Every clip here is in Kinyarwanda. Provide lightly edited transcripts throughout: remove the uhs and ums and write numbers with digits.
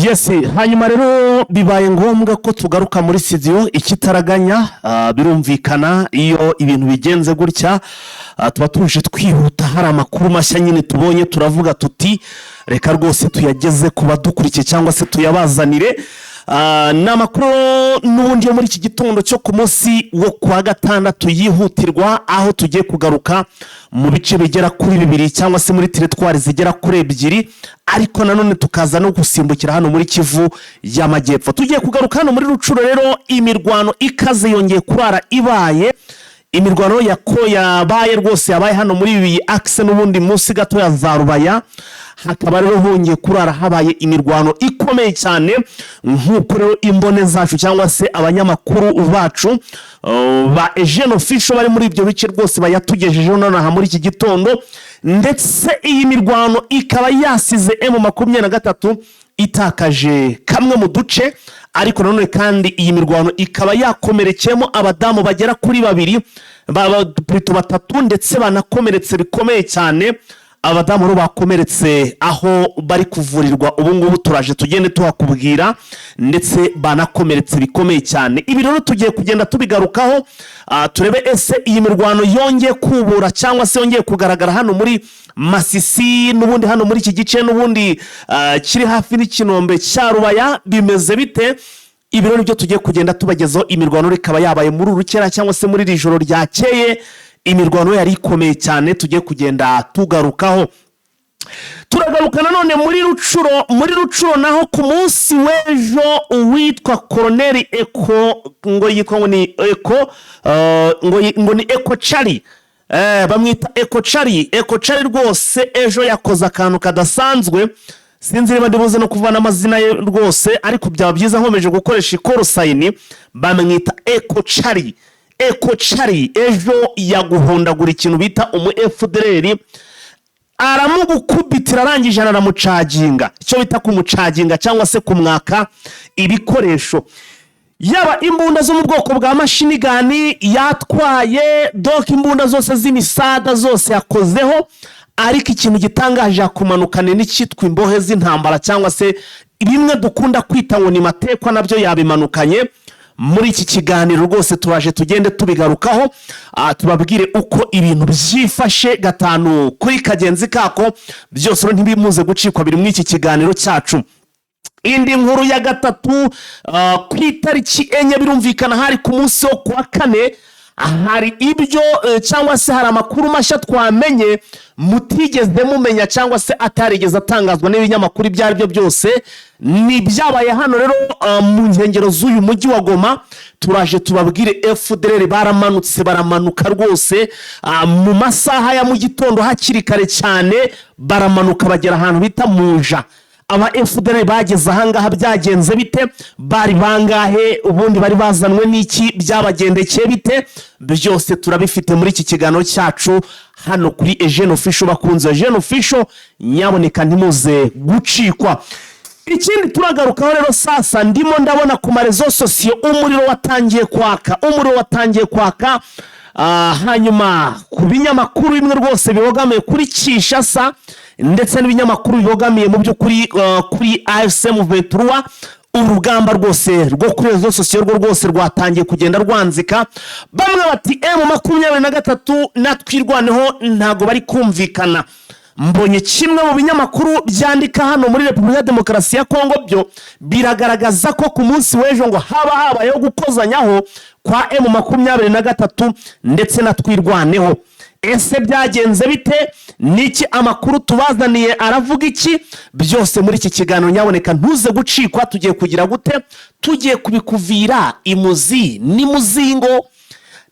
Yes, hanyuma rero bibaye ngombwa ko tugaruka muri studio ikitaraganya. Birumvikana iyo ibintu bigenze gutya, tuba tuje twihuta. Hari amakuru mashya nyine tubonye, turavuga tuti reka rwose tuyageze ku badukurikiye cyangwa se tuyabazanire. Ni amakuru n'ubundi yo muri iki gitondo cyo ku munsi wo kuwa gatandatu yihutirwa, aho tugiye kugaruka mu bice bigera kuri bibiri cyangwa se muri teritwari zigera kuri ebyiri, ariko nanone tukaza no gusimbukira hano muri Kivu y'Amajyepfo. Tugiye kugaruka hano muri Rutshuru. Rero imirwano ikaze yongeye kurara ibaye. Imirwano yako yabaye rwose, yabaye hano muri iyi axe n'ubundi munsi gato ya za Rubaya. Hakaba rero hongeye kurara habaye imirwano ikomeye cyane, nk'uko rero imbone zacu cyangwa se abanyamakuru bacu ba Ejene Official bari muri ibyo bice rwose bayatugejejeho nonaha muri iki gitondo. Ndetse iyi mirwano ikaba yasize M23 itakaje kamwe mu duce, ariko nanone kandi iyi mirwano ikaba yakomerekeyemo abadamu bagera kuri babiri, plutôt batatu, ndetse banakomeretse bikomeye cyane. Abadamu rero bakomeretse, aho bari kuvurirwa ubu ngubu turaje tugende tuhakubwira, ndetse banakomeretse bikomeye cyane. Ibi rero tugiye kugenda tubigarukaho, turebe ese iyi mirwano yongeye kubura cyangwa se yongeye kugaragara hano muri Masisi, n'ubundi hano muri iki gice n'ubundi kiri hafi n'ikinombe cya Rubaya, bimeze bite? Ibi rero nibyo tugiye kugenda tubagezaho. Imirwano ikaba yabaye muri uru rukera cyangwa se muri iri joro ryakeye. Imirwano yari ikomeye cyane tugiye kugenda tugarukaho. Turagaruka nanone muri Rutshuru. Muri Rutshuru naho ku munsi w'ejo, uwitwa Koroneri Eko, ngo yitwa ngo ni Eko, ngo ni Eko Cari, bamwita Eko Cari. Eko Cari rwose ejo yakoze akantu kadasanzwe. Sinzi niba ndibuze no kuvana amazina ye rwose, ariko byaba byiza nkomeje gukoresha i call sign. Bamwita Eko Cari. Eko Cari ejo yaguhondagura ikintu bita umu FDLR, aramugukubitira, arangije aranamucaginga, icyo bita kumucaginga cyangwa se kumwaka ibikoresho, yaba imbunda zo mu bwoko bwa machine gun yatwaye, donc imbunda zose z'imisada zose yakozeho. Ariko ikintu gitangaje, yakumanukane n'icyitwa imbohe z'intambara cyangwa se bimwe dukunda kwita ngo ni matekwa, nabyo yabimanukanye. Muri iki kiganiro rwose turaje tugende tubigarukaho, tubabwire uko ibintu byifashe gatanu kuri kagenzi kako. Byose rero ntibimuze gucikwa, biri muri iki kiganiro cyacu. Indi nkuru ya gatatu, ku itariki 4, birumvikana hari ku munsi wo kuwa kane, hari ibyo cyangwa se hari amakuru mashya twamenye mutigeze mumenya cyangwa se atarigeze atangazwa n'ibinyamakuru ibyo ari byo byose. Ni ibyabaye hano rero mu nkengero z'uyu mujyi wa Goma. Turaje tubabwire. FDLR baramanutse, baramanuka rwose mu masaha ya mu gitondo hakiri kare cyane, baramanuka bagera ahantu bita Muja. Aba FDLR bageze ahangaha byagenze bite? Bari bangahe? Ubundi bari bazanwe n'iki? Byabagendekeye bite? Byose turabifite muri iki kiganiro cyacu hano kuri Ejene Official. Bakunze Ejene Official, nyaboneka ntimuze gucikwa. Ikindi turagarukaho rero sasa, ndimo ndabona ku ma réseaux sociaux umuriro watangiye kwaka, umuriro watangiye kwaka. Hanyuma ku binyamakuru bimwe rwose bibogamiye kuri Kinshasa ndetse n'ibinyamakuru bibogamiye mu by'ukuri kuri AFC M 23, urugamba rwose rwo kuri réseaux sociaux rwo rwose rwatangiye kugenda rwanzika. Bamwe bati M23 na Twirwaneho ntabwo bari kumvikana. Mbonye kimwe mu binyamakuru byandika hano muri Repubulika ya Demokarasi ya Kongo, byo biragaragaza ko ku munsi w'ejo ngo haba habayeho gukozanyaho kwa M23 ndetse na Twirwaneho. Ese byagenze bite? Niki amakuru tubazaniye aravuga iki? Byose muri iki kiganiro, nyaboneka ntuze gucikwa. Tugiye kugira gute? Tugiye kubikuvira imuzi n'imuzingo.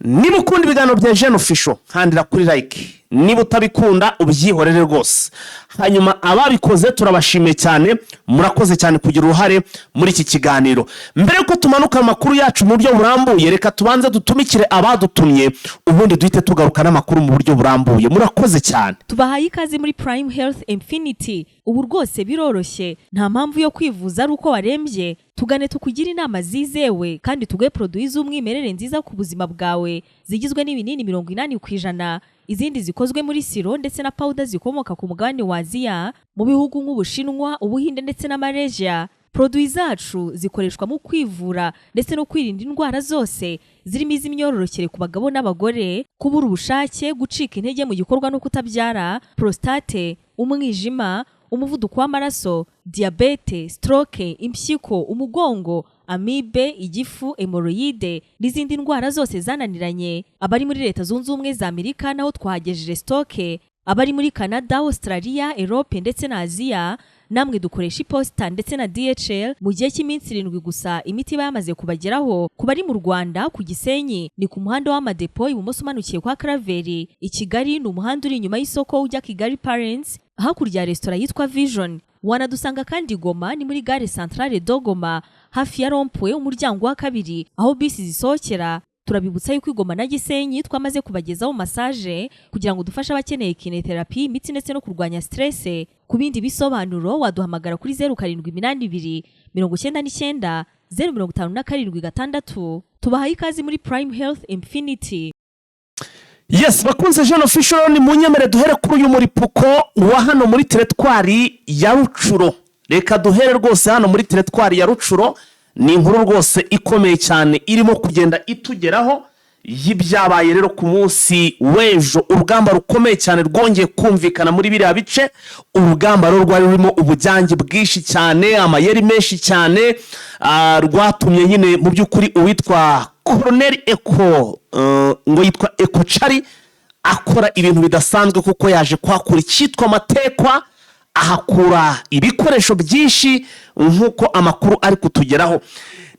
Niba ukunda ibiganiro bya Jene Official, kandira kuri like. Niba utabikunda, ubyihorere rwose. Hanyuma ababikoze turabashimiye cyane, murakoze cyane kugira uruhare muri iki kiganiro. Mbere yuko tumanuka amakuru yacu mu buryo burambuye, reka tubanze dutumikire abadutumye, ubundi duhite tugaruka n'amakuru mu buryo burambuye. Murakoze cyane. Tubahaye ikaze muri Prime Health Infinity. Ubu rwose biroroshye, nta mpamvu yo kwivuza ari uko warembye. Tugane tukugire inama zizewe kandi tuguhe produits z'umwimerere nziza ku buzima bwawe, zigizwe n'ibinini 80%, izindi zikozwe muri sirop ndetse na powder zikomoka ku mugabane wa Aziya, mu bihugu nk'Ubushinwa, Ubuhinde ndetse na Malaysia. Produits zacu zikoreshwa mu kwivura ndetse no kwirinda indwara zose zirimo iz'imyororokere ku bagabo n'abagore, kubura ubushake, gucika intege mu gikorwa no kutabyara, prostate, umwijima, umuvuduko w'amaraso, diyabete, stroke, impyiko, umugongo, amibe, igifu, hémorroïdes n'izindi ndwara zose zananiranye. Abari muri Leta Zunze Ubumwe za Amerika naho twahagejeje stock. Abari muri Canada, Australia, Europe ndetse na Aziya, namwe dukoresha iposita ndetse na DHL. Mu gihe cy'iminsi 7 gusa imiti iba yamaze kubageraho. Ku bari mu Rwanda, ku Gisenyi ni ku muhanda w'Amadepo, ibumoso umanukiye kwa Karaveri. I Kigali ni umuhanda uri inyuma y'isoko ujya Kigali Parents, hakurya ya resitora yitwa Vision. Wanadusanga kandi Goma, ni muri gare Centrale de Goma, hafi ya rond-point, umuryango wa kabiri aho bisi zisohokera. Turabibutsa yuko i Goma na Gisenyi twamaze kubagezaho massage kugira ngo dufashe abakeneye kinésithérapie, imitsi ndetse no kurwanya stress. Ku bindi bisobanuro waduhamagara kuri 0782 990 576. Tubahaye ikaze muri Prime Health Infinity. Yes, bakunze Jean Official, ni munyemere duhere kuri uyu muripuko wa hano muri teritwari ya Rucuro. Reka duhere rwose hano muri teritwari ya Rucuro. Ni inkuru rwose ikomeye cyane irimo kugenda itugeraho y'ibyabaye rero ku munsi w'ejo. Urugamba rukomeye cyane rwongeye kumvikana muri biriya bice. Urugamba rero rwari rurimo ubujyange bwinshi cyane, amayeri menshi cyane, rwatumye nyine mu by'ukuri uwitwa Koroneri Eko, ngo yitwa Ekocari, akora ibintu bidasanzwe kuko yaje kuhakura icyitwa amatekwa, ahakura ibikoresho byinshi nk'uko amakuru ari kutugeraho.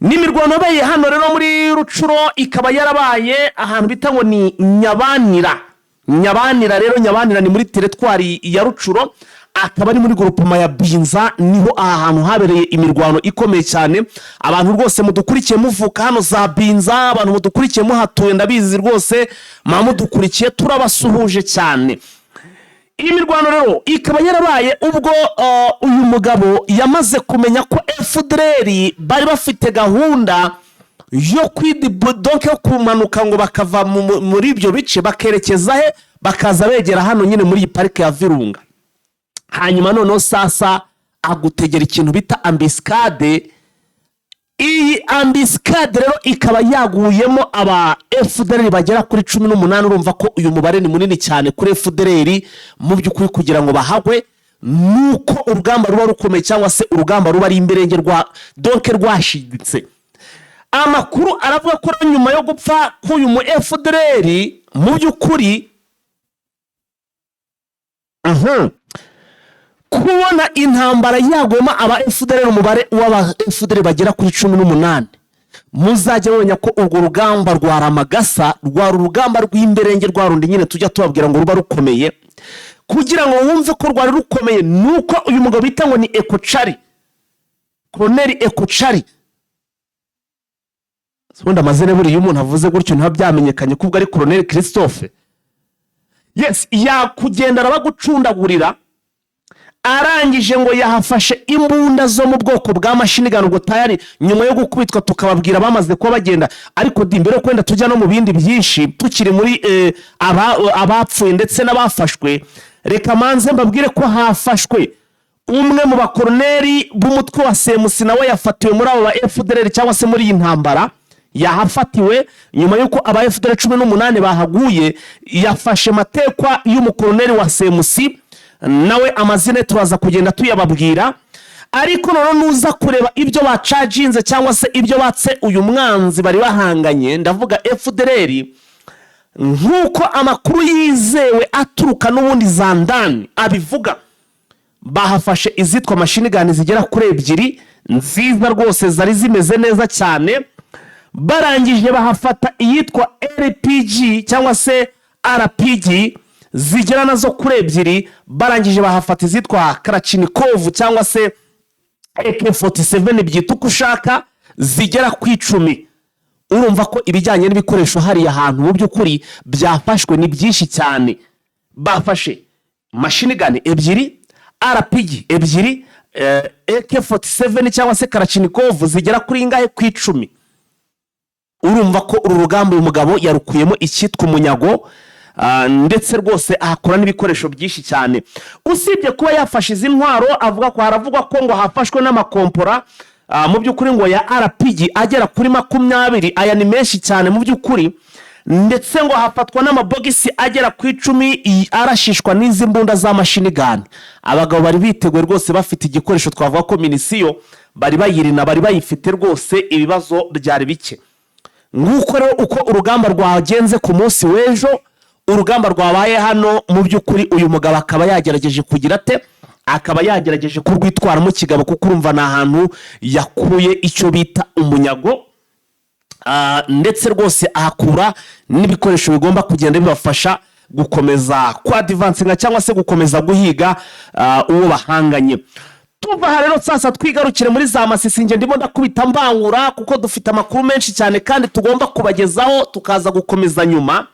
N'imirwano yabaye hano rero muri Rucuro ikaba yarabaye ahantu bita ngo ni Nyabanira. Nyabanira rero, Nyabanira ni muri teritwari ya Rucuro, akaba ari muri groupement ya Binza. Niho aha hantu habereye imirwano ikomeye cyane. Abantu rwose mudukurikiye muvuka hano za Binza, abantu mudukurikiye muhatuye, ndabizi rwose muba mudukurikiye, turabasuhuje cyane. Iyi mirwano rero ikaba yarabaye ubwo uyu mugabo yamaze kumenya ko FDLR bari bafite gahunda yo donc yo kumanuka ngo bakava muri ibyo bice bakerekeza he? Bakaza begera hano nyine muri iyi parike ya Virunga. Hanyuma noneho sasa agutegera ikintu bita embuscade. Iyi embuscade rero ikaba yaguyemo aba FDLR bagera kuri 18. Urumva ko uyu mubare ni munini cyane kuri FDLR mu by'ukuri. Kugira ngo bahagwe nuko urugamba ruba rukomeye, cyangwa se urugamba ruba ari imberenge rwa donc rwashiditse. Amakuru aravuga ko rero nyuma yo gupfa k'uyu mu FDLR mu by'ukuri, kubona intambara yagwemo aba FDLR, umubare w'aba FDLR bagera kuri 18, muzajya mumenya ko urwo rugamba rwa Ramagasa rwari urugamba rw'imberenge, rwa rundi nyine tujya tubabwira ngo ruba rukomeye. Kugira ngo wumve ko rwari rukomeye, ni uko uyu mugabo bita ngo ni Ekocari, Koroneri Ekocari, ubundi amazina buriya iyo umuntu avuze gutyo ntiba byamenyekanye ko ubwo ari Koroneri Christophe. Yes, yakugenda arabagucundagurira. Arangije ngo yahafashe imbunda zo mu bwoko bwa machine gun. Ubwo tayari nyuma yo gukubitwa, tukababwira bamaze kuba bagenda. Ariko di mbere yo kwenda tujya no mu bindi byinshi, tukiri muri abapfuye ndetse n'abafashwe, reka manze mbabwire ko hafashwe umwe mu bakoroneri b'umutwe wa CMC. Nawe yafatiwe muri abo ba FDLR cyangwa se muri iyi ntambara yahafatiwe nyuma y'uko aba FDLR 18 bahaguye. Yafashe matekwa y'umukoroneri wa CMC, nawe amazina ye turaza kugenda tuyababwira. Ariko noneho nuza kureba ibyo bacajinze cyangwa se ibyo batse uyu mwanzi bari bahanganye, ndavuga FDLR, nk'uko amakuru yizewe aturuka n'ubundi za ndani abivuga, bahafashe izitwa machine gun zigera kuri ebyiri nziza rwose, zari zimeze neza cyane. Barangije bahafata iyitwa RPG cyangwa se RPG zigera nazo kuri ebyiri. Barangije bahafata izitwa Kalashnikov cyangwa se AK47, byita uko ushaka, zigera ku 10. Urumva ko ibijyanye n'ibikoresho hariya hantu mu by'ukuri byafashwe ni byinshi cyane. Bafashe machine gun ebyiri, RPG ebyiri, AK47 cyangwa se Kalashnikov zigera kuri ingahe? Ku 10. Urumva ko uru rugamba uyu mugabo yarukuyemo icyitwa umunyago. Ndetse rwose ahakura n'ibikoresho byinshi cyane. Usibye kuba yafashe izi ntwaro, avuga ko haravugwa ko ngo hafashwe n'amakompora mu by'ukuri ngo ya RPG agera kuri 20. Aya ni menshi cyane mu by'ukuri. Ndetse ngo hafatwa n'amabogisi agera ku 10 arashishwa n'izi mbunda za machine gun. Abagabo bari biteguye rwose, bafite igikoresho twavuga ko munition bari bayirina, bari bayifite rwose, ibibazo byari bike. Nguko rero uko urugamba rwagenze ku munsi w'ejo, urugamba rwabaye hano. Mu by'ukuri uyu mugabo akaba yagerageje kugira ate? Akaba yagerageje kurwitwaramo kigabo, kuko urumva ni ahantu yakuye icyo bita umunyago. Ndetse rwose ahakura n'ibikoresho bigomba kugenda bibafasha gukomeza kwadivansinga cyangwa se gukomeza guhiga uwo bahanganye. Tuva aha rero, sasa twigarukire muri za Masisi. Nge ndimo ndakubita mbangura kuko dufite amakuru menshi cyane kandi tugomba kubagezaho, tukaza gukomeza nyuma.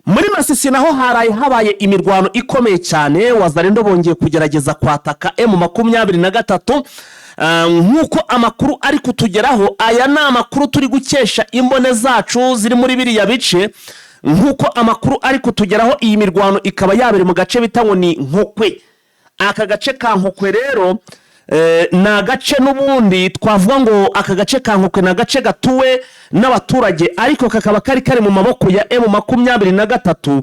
Muri Masisi naho haraye habaye imirwano ikomeye cyane. Wazalendo bongeye kugerageza kwataka M23. Nk'uko amakuru ari kutugeraho, aya ni amakuru turi gukesha imbone zacu ziri muri biriya bice. Nk'uko amakuru ari kutugeraho, iyi mirwano ikaba yabereye mu gace bita ngo ni Nkokwe. Aka gace ka Nkokwe rero ni agace n'ubundi twavuga ngo aka gace ka Nkokwe ni agace gatuwe n'abaturage, ariko kakaba kari kari mu maboko ya M23.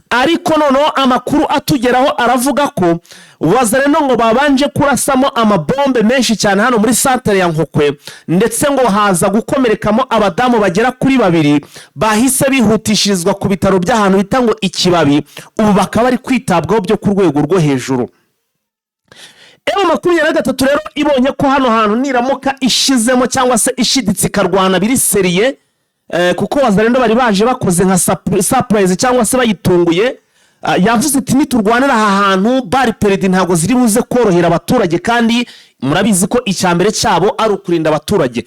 Ariko noneho amakuru atugeraho aravuga ko Wazalendo ngo babanje kurasamo amabombe menshi cyane hano muri santere ya Nkokwe, ndetse ngo haza gukomerekamo abadamu bagera kuri babiri bahise bihutishirizwa ku bitaro by'ahantu bita ngo Ikibabi, ubu bakaba bari kwitabwaho byo ku rwego rwo hejuru. M23 rero ibonye ko hano hantu niramuka ishizemo cyangwa se ishiditse ikarwana biri sérieux, kuko Wazalendo bari baje bakoze nka surprise cyangwa se bayitunguye. Yavuze iti: "Niturwanira aha hantu, balles perdues ntabwo ziri buze korohera abaturage." Kandi murabizi ko icya mbere cyabo ari ukurinda abaturage.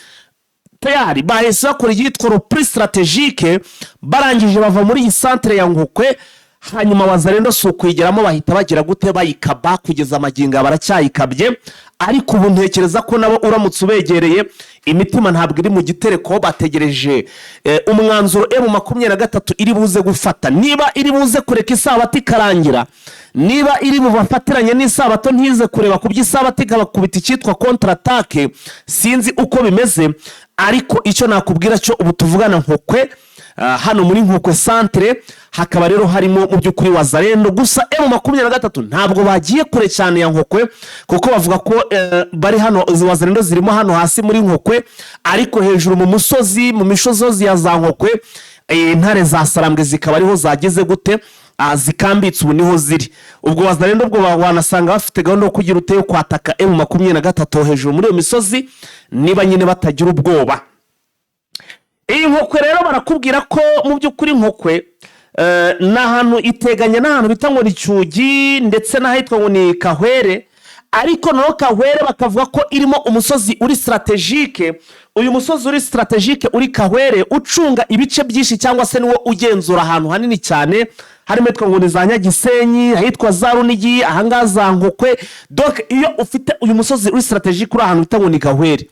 Tayari bahise bakora icyitwa repli stratégique, barangije bava muri iyi santere ya Nkokwe. Hanyuma Wazalendo si ukuyigeramo, bahita bagira gute? Bayikaba. Kugeza amagingo aya baracyayikabye, ariko ubu ntekereza ko nabo uramutse ubegereye, imitima ntabwo iri mu gitereko. Bategereje umwanzuro M23 iri buze gufata, niba iri buze kureka isabato ikarangira, niba iri bubafatiranye n'isabato ntize kureba ku by'isabato ikabakubita icyitwa contre-attaque. Sinzi uko bimeze, ariko icyo nakubwira cyo, ubu tuvugana Nkokwe, hano muri Nkokwe santere hakaba rero harimo mu by'ukuri Wazalendo gusa. M23 ntabwo bagiye kure cyane ya Nkokwe, kuko bavuga ko bari hano, izi Wazalendo zirimo hano hasi muri Nkokwe, ariko hejuru mu musozi, mu misozi ya za Nkokwe, intare za Sarambwe zikaba ariho zageze gute? Zikambitse, ubu niho ziri. Ubwo Wazalendo ubwo wanasanga bafite gahunda yo kugira ute? Yo kwataka M23 hejuru muri iyo misozi, niba nyine batagira ubwoba. Iyi Nkokwe rero barakubwira ko mu by'ukuri Nkokwe ni ahantu iteganye n'ahantu bita ngo ni Cyugi, ndetse n'ahitwa ngo ni Kahwere. Ariko noneho Kahwere bakavuga ko irimo umusozi uri stratégique. Uyu musozi uri stratégique uri Kahwere ucunga ibice byinshi, cyangwa se niwo ugenzura ahantu hanini cyane, harimo ahitwa ngo ni za Nyagisenyi, ahitwa za Runigi, ahangaha za Nkokwe. Donc iyo ufite uyu musozi uri stratégique uri ahantu bita ngo ni Kahwere,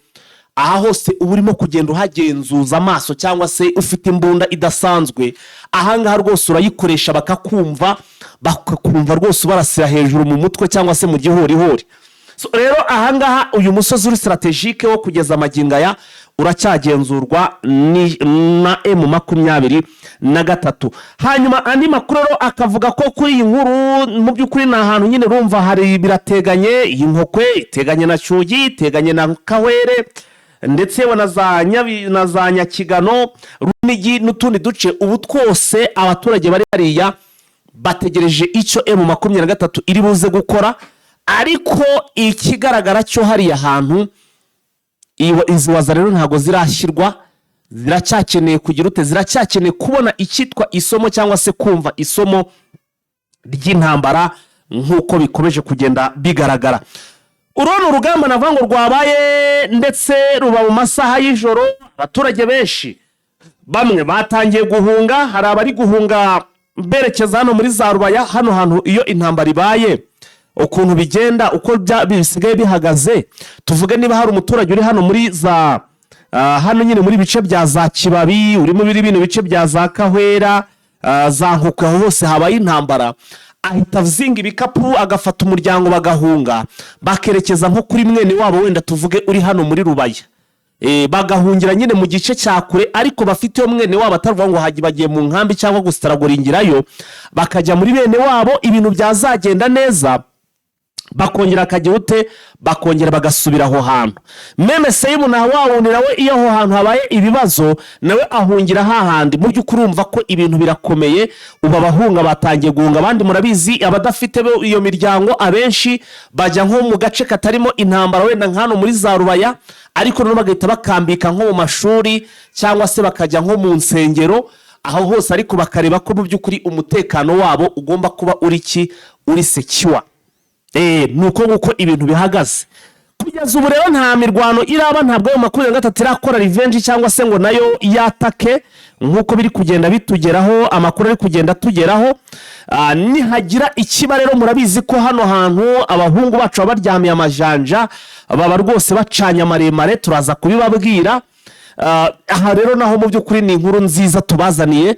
aha hose uba urimo kugenda uhagenzuza amaso, cyangwa se ufite imbunda idasanzwe, ahangaha rwose urayikoresha bakakumva, bakakumva rwose ubarasira hejuru mu mutwe cyangwa se mu gihorihori. So, rero ahangaha uyu musozi uri stratégique wo kugeza amagingo aya uracyagenzurwa na M23. Hanyuma andi makuru rero akavuga ko kuri iyi nkuru, mu by'ukuri ni ahantu nyine urumva hari birateganye. Iyi Nkokwe iteganye na Cyugi, iteganye na Kahwere, ndetse yewe na za Nyakigano, Runigi n'utundi duce. Ubu twose abaturage bari hariya bategereje icyo M23 iri buze gukora. Ariko ikigaragara cyo, hariya hantu izi waza rero ntabwo zirashyirwa, ziracyakeneye kugira ute? Ziracyakeneye kubona icyitwa isomo cyangwa se kumva isomo ry'intambara, nk'uko bikomeje kugenda bigaragara. Uru ni urugamba navuga ngo rwabaye, ndetse ruba mu masaha y'ijoro. Abaturage benshi bamwe batangiye guhunga, hari abari guhunga berekeza hano muri za Rubaya. Hano hantu iyo intambara ibaye, ukuntu bigenda, uko bisigaye bihagaze, tuvuge niba hari umuturage uri hano muri za hano nyine muri bice bya za Kibabi, uri muri bino bice bya za Kahwera. za Nkoko, aho hose habaye intambara, ahita azinga ibikapu, agafata umuryango, bagahunga, bakerekeza nko kuri mwene wabo, wenda tuvuge uri hano muri Rubaya. Bagahungira nyine mu gice cya kure, ariko bafite iyo mwene wabo, atavuga ngo bagiye mu nkambi cyangwa gusitaragoringirayo, bakajya muri bene wabo. Ibintu byazagenda neza, bakongera akajya ute, bakongera bagasubira aho hantu. Même same na wa wundi nawe, iyo aho hantu habaye ibibazo, nawe ahungira hahandi. Mu by'ukuri urumva ko ibintu birakomeye. Ubu abahunga batangiye guhunga, abandi murabizi, abadafite bo iyo miryango, abenshi bajya nko mu gace katarimo intambara, wenda nka hano muri za Rubaya, ariko noneho bagahita bakambika nko mu mashuri cyangwa se bakajya nko mu nsengero, aho hose, ariko bakareba ko mu by'ukuri umutekano wabo ugomba kuba uri ki, uri secure. Ni uko nguko ibintu bihagaze kugeza ubu. Rero nta mirwano iraba, ntabwo ayo 23 irakora revenge cyangwa se ngo nayo yatake, nk'uko biri kugenda bitugeraho, amakuru ari kugenda atugeraho. Nihagira ikiba rero, murabizi ko hano hantu abahungu bacu baba baryamiye amajanja, baba rwose bacanye amaremare, turaza kubibabwira. Aha rero naho mu by'ukuri ni inkuru nziza tubazaniye.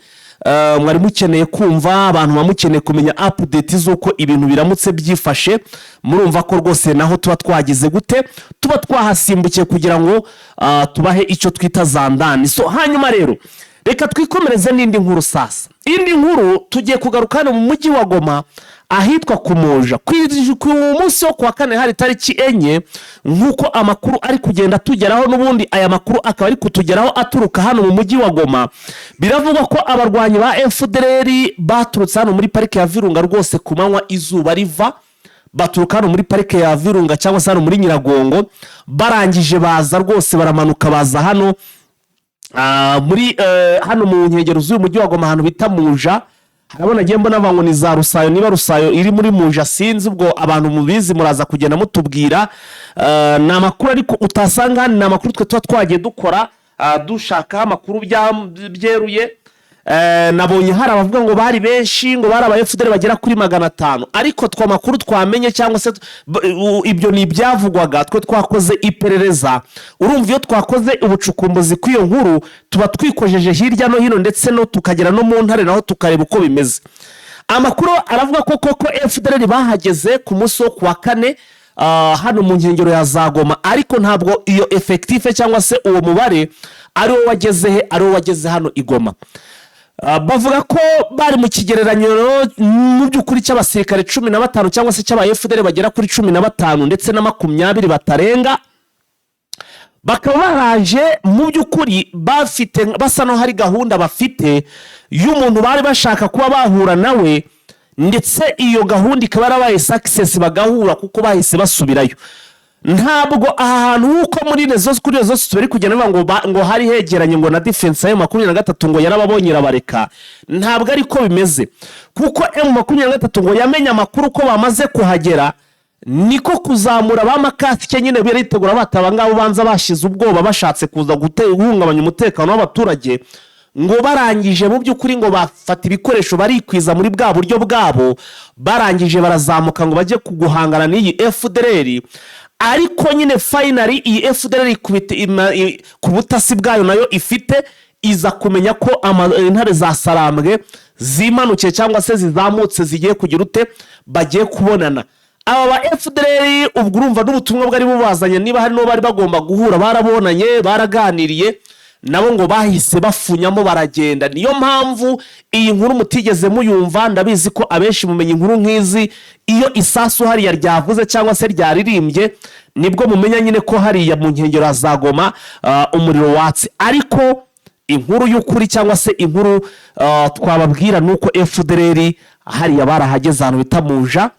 Mwari mukeneye kumva, abantu baba mukeneye kumenya update z'uko ibintu biramutse byifashe. Murumva ko rwose naho tuba twagize gute, tuba twahasimbukiye kugira ngo tubahe icyo twita zandani. So hanyuma rero reka twikomereze n'indi nkuru. Sasa indi nkuru, tugiye kugaruka hano mu mujyi wa Goma, ahitwa Kumuja. Ku munsi wo kuwa kane, hari tariki 4, nk'uko amakuru ari kugenda atugeraho, n'ubundi aya makuru akaba ari kutugeraho aturuka hano mu mujyi wa Goma, biravugwa ko abarwanyi ba FDLR baturutse hano muri parike ya Virunga rwose ku manywa, izuba riva. Baturuka hano muri parike ya Virunga cyangwa se hano muri Nyiragongo, barangije baza rwose, baramanuka baza hano muri hano mu nkengero z'uyu mujyi wa Goma, ahantu bita Muja. Harabona agiye mbona bavuga ngo ni za Rusayo, niba Rusayo iri muri Muja sinzi, ubwo abantu mubizi muraza kugenda mutubwira. Ni amakuru ariko utasanga hano, ni amakuru twe tuba twagiye dukora, dushakaho amakuru byeruye. Nabonye hari abavuga ngo bari benshi, ngo bari aba FDLR bagera kuri 500, ariko twe amakuru twamenye cyangwa se ibyo ni ibyavugwaga, twe twakoze iperereza. Urumva iyo twakoze ubucukumbuzi kw'iyo nkuru, tuba twikojeje hirya no hino, ndetse no tukagera no mu ntare naho tukareba uko bimeze. Amakuru aravuga ko koko FDLR bahageze ku munsi wo kuwa kane, hano mu nkengero ya za Goma, ariko ntabwo iyo effectif cyangwa se uwo mubare ari wo wageze he, ari wo wageze hano i Goma. Bavuga ko bari mu kigereranyo mu by'ukuri cy'abasirikare 15 cyangwa se cy'aba FDLR bagera kuri 15 ndetse na 20 batarenga, bakaba baraje mu by'ukuri bafite, basa n'aho hari gahunda bafite y'umuntu bari bashaka kuba bahura nawe, ndetse iyo gahunda ikaba yarabaye success, bagahura, kuko bahise basubirayo. Ntabwo aha hantu, nk'uko muri réseaux, kuri réseaux tubari kugenda bavuga ngo ngo hari hegeranye ngo na défense ya 23, ngo yarababonye irabareka, ntabwo ariko bimeze, kuko M23 ngo yamenye amakuru ko bamaze kuhagera, niko kuzamura ba makasike nyine, baritegura bataba ngabo banza bashize ubwoba, bashatse kuza guhungabanya umutekano w'abaturage. Ngo barangije mu by'ukuri ngo bafata ibikoresho, barikwiza muri bwa buryo bwabo, barangije barazamuka ngo bajye guhangana n'iyi FDLR. Ariko nyine finally iyi FDLR ikubita ku butasi bwayo nayo ifite, iza kumenya ko intare za Sarambwe zimanukiye cyangwa se zizamutse, zigiye kugira ute, bagiye kubonana aba ba FDLR. Ubwo urumva n'ubutumwa bwari bubazanye, niba hari n'uwo bari bagomba guhura, barabonanye, baraganiriye nabo, ngo bahise bafunyamo baragenda. Niyo mpamvu iyi nkuru mutigeze muyumva. Ndabizi ko abenshi mumenya inkuru nk'izi iyo isasu hariya ryavuze cyangwa se ryaririmbye, nibwo mumenya nyine ko hariya mu nkengero za Goma umuriro watse. Ariko inkuru y'ukuri cyangwa se inkuru twababwira ni uko FDLR hariya barahageze ahantu bita Muja.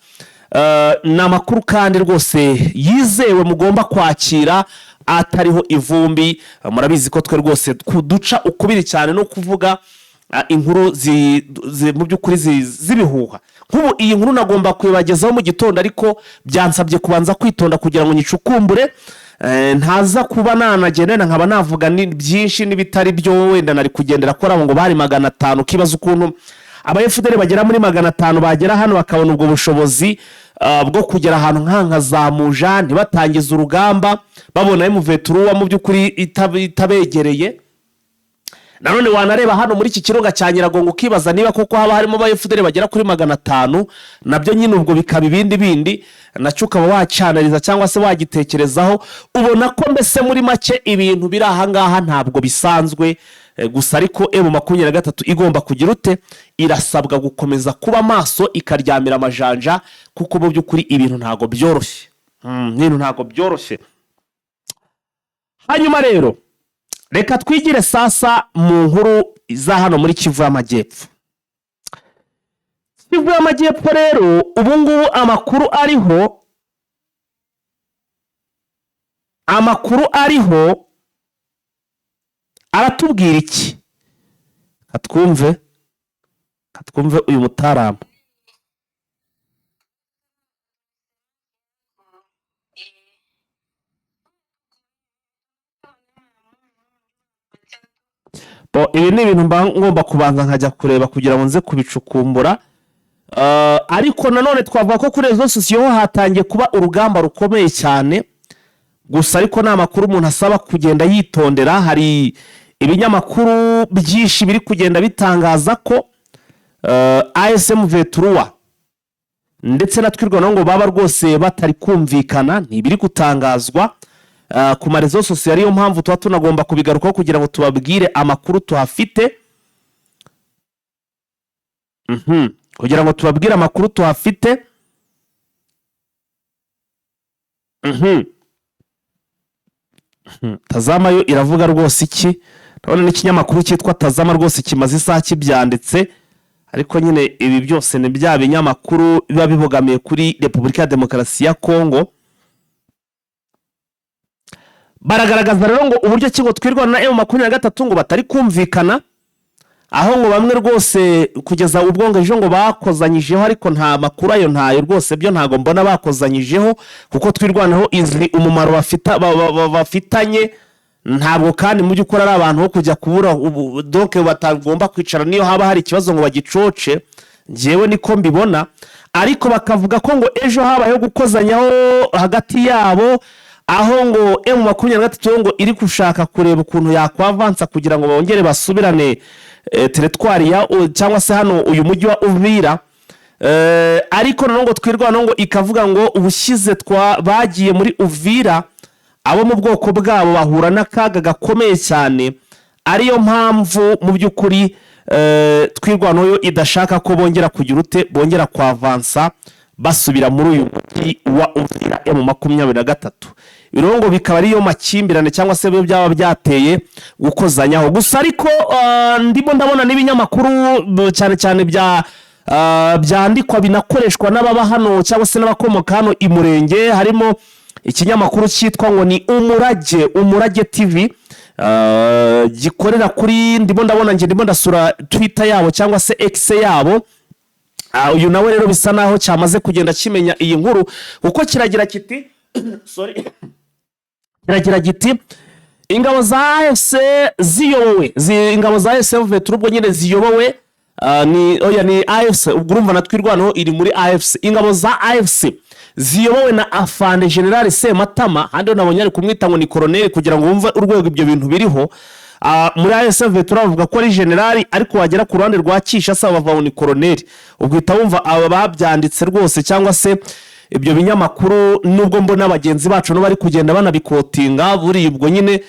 Ni amakuru kandi rwose yizewe mugomba kwakira atariho ivumbi. Murabizi ko twe rwose duca ukubiri cyane no kuvuga inkuru mu by'ukuri z'ibihuha. Nk'ubu iyi nkuru nagomba kuyibagezaho mu gitondo, ariko byansabye kubanza kwitonda kugira ngo nyicukumbure, ntaza kuba nanagenda nkaba navuga ni byinshi n'ibitari byo. Wenda nari kugendera kuri abo ngo bari 500, ukibaza ukuntu aba FDLR bagera muri 500 bagera hano, bakabona ubwo bushobozi bwo kugera ahantu nk'aha za Muja, ntibatangize urugamba, babona M23 mu by'ukuri itabegereye. Nanone wanareba hano muri iki kirunga cya Nyiragongo, ukibaza niba koko haba harimo aba FDLR bagera kuri 500. Nabyo nyine ubwo bikaba ibindi bindi, nacyo ukaba wacanariza cyangwa se wagitekerezaho. Ubona ko mbese muri make ibintu biri ahangaha ntabwo bisanzwe. Gusa ariko M23 igomba kugira ute? Irasabwa gukomeza kuba maso, ikaryamira amajanja, kuko mu by'ukuri ibintu ntabwo byoroshye. Ibintu ntabwo byoroshye. Hanyuma rero reka twigire sasa mu nkuru za hano muri Kivu y'Amajyepfo. Kivu y'Amajyepfo rero, ubu ngubu amakuru ariho aratubwira iki? Katwumve uyu mutaramu. Bo, ibi ni ibintu mba ngomba kubanza nkajya kureba kugira ngo nze kubicukumbura. Ariko nanone twavuga ko kuri réseaux sociaux ho hatangiye kuba urugamba rukomeye cyane. Gusa ariko ni amakuru umuntu asaba kugenda yitondera. Hari ibinyamakuru byinshi biri kugenda bitangaza ko AFC M23 ndetse na Twirwaneho ngo baba rwose batari kumvikana. Ntibiri gutangazwa ku ma réseaux sociaux, ariyo mpamvu tuba tunagomba kubigarukaho kugira ngo tubabwire amakuru tuhafite. Kugira ngo tubabwire amakuru tuhafite. Tazama yo iravuga rwose iki? Ndabona n'ikinyamakuru cyitwa Tazama rwose kimaze isaha kibyanditse, ariko nyine ibi byose ni bya binyamakuru biba bibogamiye kuri Repubulika ya Demokarasi ya Kongo. Baragaragaza rero ngo uburyo ki ngo Twirwaneho na M23 ngo batari kumvikana, aho ngo bamwe rwose kugeza ubwo ngo ejo ngo bakozanyijeho, ariko nta makuru ayo ntayo rwose, byo ntabwo mbona bakozanyijeho, kuko Twirwaneho izi umumaro bafitanye. Ntabwo kandi mu by'ukuri ari abantu bo kujya kubura ubu, donc batagomba kwicara niyo haba hari ikibazo ngo bagicoce. Njyewe niko mbibona. Ariko bakavuga ko ngo ejo habayeho gukozanyaho hagati yabo, aho ngo M23 ngo iri gushaka kureba ukuntu yakwavansa kugira ngo bongere basubirane territoire ya cyangwa se hano uyu mujyi wa Uvira. Ariko noneho ngo Twirwaneho ngo ikavuga ngo ubushyize twa bagiye muri Uvira, abo mu bwoko bwabo bahura n'akaga gakomeye cyane, ariyo mpamvu mu by'ukuri Twirwaneho yo idashaka ko bongera kugira ute, bongera kwavansa basubira muri uyu mujyi wa Uvira. M23 rero ngo bikaba ariyo makimbirane cyangwa se biba byaba byateye gukozanyaho. Gusa ariko ndimo ndabona n'ibinyamakuru cyane cyane bya byandikwa binakoreshwa n'ababa hano cyangwa se n'abakomoka hano i Murenge, harimo ikinyamakuru cyitwa ngo ni Umurage TV, gikorera kuri, ndimo ndabona njye ndimo ndasura Twitter yabo cyangwa se X yabo. Uyu nawe rero bisa naho cyamaze kugenda kimenya iyi nkuru, kuko kiragira kiti, sorry, kiragira giti: ingabo za AFC ziyobowe ingabo za AFC M23 ubwo nyine ziyobowe, ni oya, ni AFC, ubwo urumva na Twirwaneho iri muri AFC. Ingabo za AFC ziyobowe na Afande General Sematama, handi nabonye ari kumwita ngo ni koroneli, kugira ngo wumve urwego ibyo bintu biriho. Muri AFC M23 bavuga ko ari general, ariko wagera ku ruhande rwa Kinshasa bavuga ngo ni koroneli. Ubwo uhita wumva aba babyanditse rwose cyangwa se ibyo binyamakuru, nubwo mbona bagenzi bacu bari kugenda banabikotinga buriya, ubwo nyine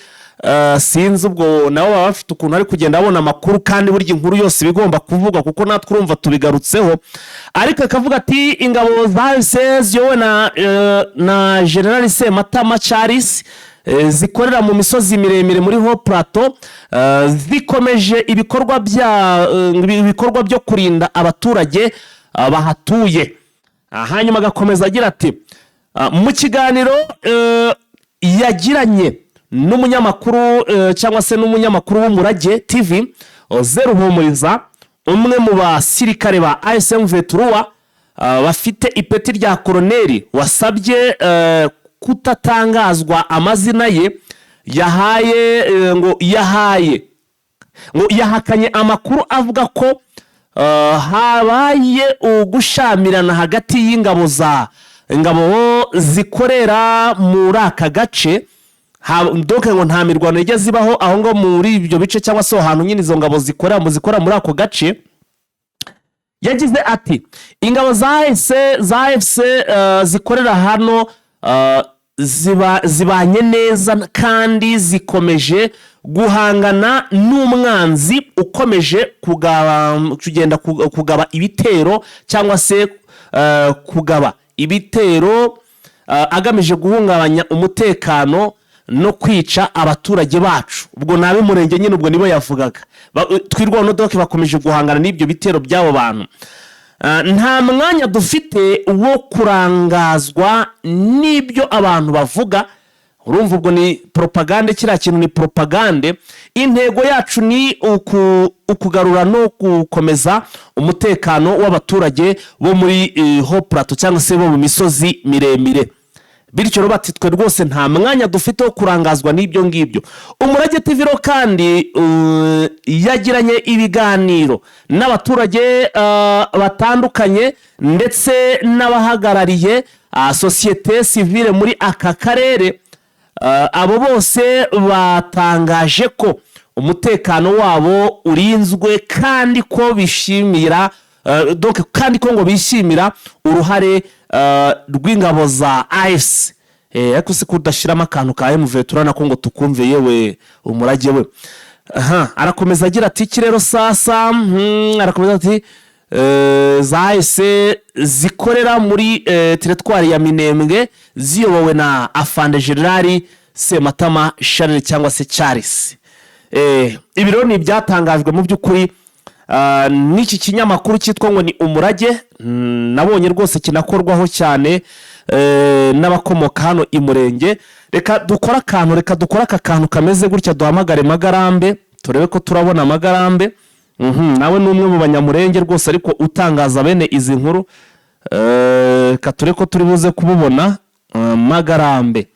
sinzi, ubwo nabo baba bafite ukuntu bari kugenda babona amakuru, kandi burya inkuru yose iba igomba kuvugwa, kuko natwe urumva tubigarutseho. Ariko akavuga ati ingabo za AFC ziyobowe na General Sematama Charles, zikorera mu misozi miremire muri Hauts Plateaux, zikomeje ibikorwa byo kurinda abaturage bahatuye. Hanyuma agakomeza agira ati mu kiganiro yagiranye n'umunyamakuru cyangwa se n'umunyamakuru w'Umurage TV Zeruhumuriza, umwe mu basirikare ba AFC M23 bafite ipeti rya koroneri wasabye kutatangazwa amazina ye, yahaye ngo yahaye ngo yahakanye amakuru avuga ko habaye ugushamirana hagati y'ingabo za ingabo zikorera muri aka gace. Donc ngo nta mirwano igeze ibaho aho ngaho muri ibyo bice, cyangwa se aho hantu nyine izo ngabo zikorera mu zikora muri ako gace. Yagize ati: "Ingabo za AFC, za AFC zikorera hano zibanye neza kandi zikomeje guhangana n'umwanzi ukomeje kugaba, kugenda kugaba ibitero cyangwa se kugaba ibitero agamije guhungabanya umutekano no kwica abaturage bacu." Ubwo ni ab'Umurenge nyine, ubwo nibo yavugaga. Twirwaneho donc bakomeje guhangana n'ibyo bitero by'abo bantu. Nta mwanya dufite wo kurangazwa n'ibyo abantu bavuga. Urumva ubwo ni propagande, kiriya kintu ni propagande. Intego yacu ni ukugarura no gukomeza umutekano w'abaturage bo muri Hauts Plateaux cyangwa se bo mu misozi miremire. Bityo rero bati: "Twe rwose nta mwanya dufite wo kurangazwa n'ibyo ngibyo." Umurage TV rero kandi yagiranye ibiganiro n'abaturage batandukanye ndetse n'abahagarariye sosiyete sivile muri aka karere. Abo bose batangaje ko umutekano wabo urinzwe kandi ko bishimira donc kandi ko ngo bishimira uruhare rw'ingabo za AFC. Ariko se ko udashyiramo akantu ka MV turana ko ngo tukumve? Yewe Umurage we, aha arakomeza agira ati iki rero sasa, arakomeza ati za AFC zikorera muri teritwari ya Minembwe ziyobowe na afande Generali Sematama Charles cyangwa se Charles. Ibi rero ni ibyatangajwe mu by'ukuri n'iki kinyamakuru cyitwa ngo ni Umurage. Nabonye rwose kinakorwaho cyane n'abakomoka hano i Murenge. Reka dukore akantu, reka dukore aka kantu kameze gutya, duhamagare Magarambe turebe ko turabona Magarambe. Nawe ni umwe mu Banyamurenge rwose, ariko utangaza bene izi nkuru. Reka turebe ko turi buze kumubona. Magarambe,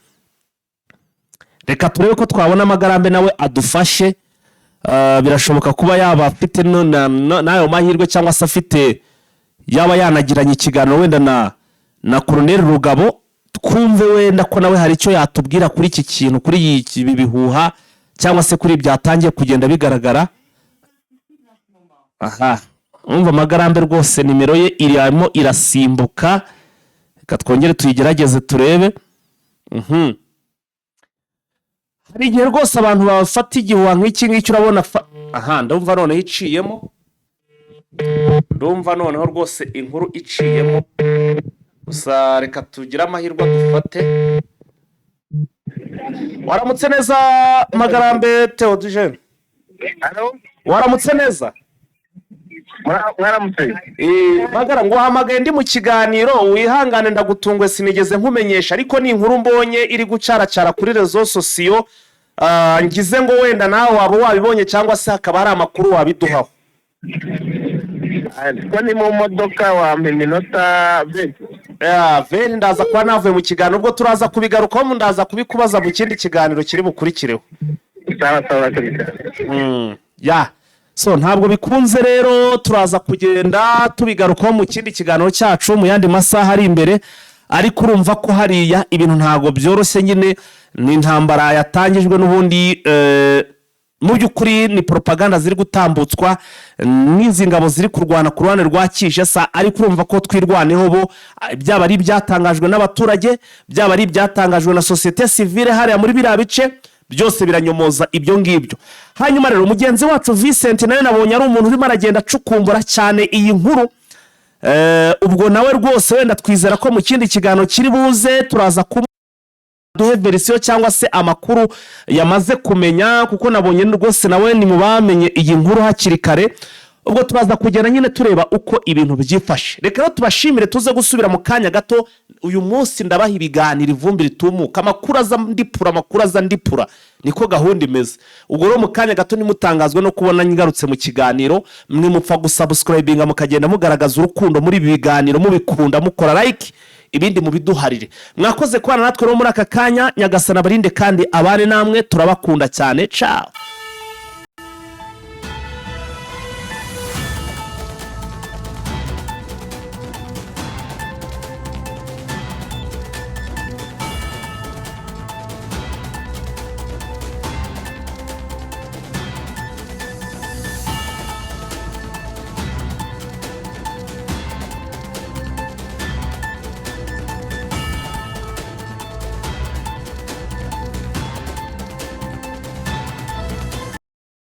reka turebe ko twabona Magarambe nawe adufashe. Birashoboka kuba yaba afite n'ayo mahirwe cyangwa se afite, yaba yanagiranye ikiganiro wenda na Koroneri Rugabo, twumve wenda ko nawe hari icyo yatubwira kuri iki kintu, kuri ibi bihuha cyangwa se kuri byatangiye kugenda bigaragara. Aha umva Magarambe rwose nimero ye irimo irasimbuka. Reka twongere tuyigerageze turebe. Hari igihe rwose abantu bafata igihuha nk'iki ngiki, urabona aha ndumva noneho iciyemo, ndumva noneho rwose inkuru iciyemo. Gusa reka tugire amahirwe dufate. Waramutse neza, Magarambe Theodogene? Halo? Waramutse neza? Mwaramutse. Magara, ngo uhamagaye ndi mu kiganiro, wihangane ndagutunguwe, sinigeze nkumenyesha, ariko ni inkuru mbonye iri gucaracara kuri réseaux sociaux. Ngize ngo wenda nawe waba wabibonye cyangwa se hakaba hari amakuru wabiduhaho. Ko ni mu modoka, wampa iminota 20? Veri ndaza kuba navuye mu kiganiro, ubwo turaza kubigarukaho, ndaza kubikubaza mu kindi kiganiro kiri bukurikireho. Sawa sawa, urakoze cyane. Ya, so ntabwo bikunze rero, turaza kugenda tubigarukaho mu kindi kiganiro cyacu mu yandi masaha ari imbere. Ariko urumva ko hariya ibintu ntabwo byoroshye nyine, ni intambara yatangijwe n'ubundi. Mu by'ukuri ni propaganda ziri gutambutswa n'izi ngabo ziri kurwana ku ruhande rwa Kinshasa. Ariko urumva ko Twirwaneho bo, byaba ari ibyatangajwe n'abaturage, byaba ari ibyatangajwe na sosiyete sivile hariya muri biriya bice, byose biranyomoza ibyo ngibyo. Hanyuma rero mugenzi wacu Vincent nawe nabonye ari umuntu urimo aragenda acukumbura cyane iyi nkuru. Ubwo nawe rwose wenda twizera ko mu kindi kiganiro kiri buze turaza kuba duhe version cyangwa se amakuru yamaze kumenya, kuko nabonye rwose nawe ni mu bamenye iyi nkuru hakiri kare. Ubwo turaza kugenda nyine tureba uko ibintu byifashe. Reka rero tubashimire, tuze gusubira mu kanya gato. Uyu munsi ndabaha ibiganiro, ivumbi ritumuka, amakuru aza ndipura, amakuru aza ndipura, niko gahunda imeze. Ubwo rero mu kanya gato nimutangazwe no kubona ngarutse mu kiganiro. Mwe mupfa gusubscribinga, mukagenda mugaragaza urukundo muri ibi biganiro, mubikunda mukora like, ibindi mubiduharire. Mwakoze kubana natwe rero muri aka kanya. Nyagasana abarinde kandi abane namwe, turabakunda cyane. Ciao.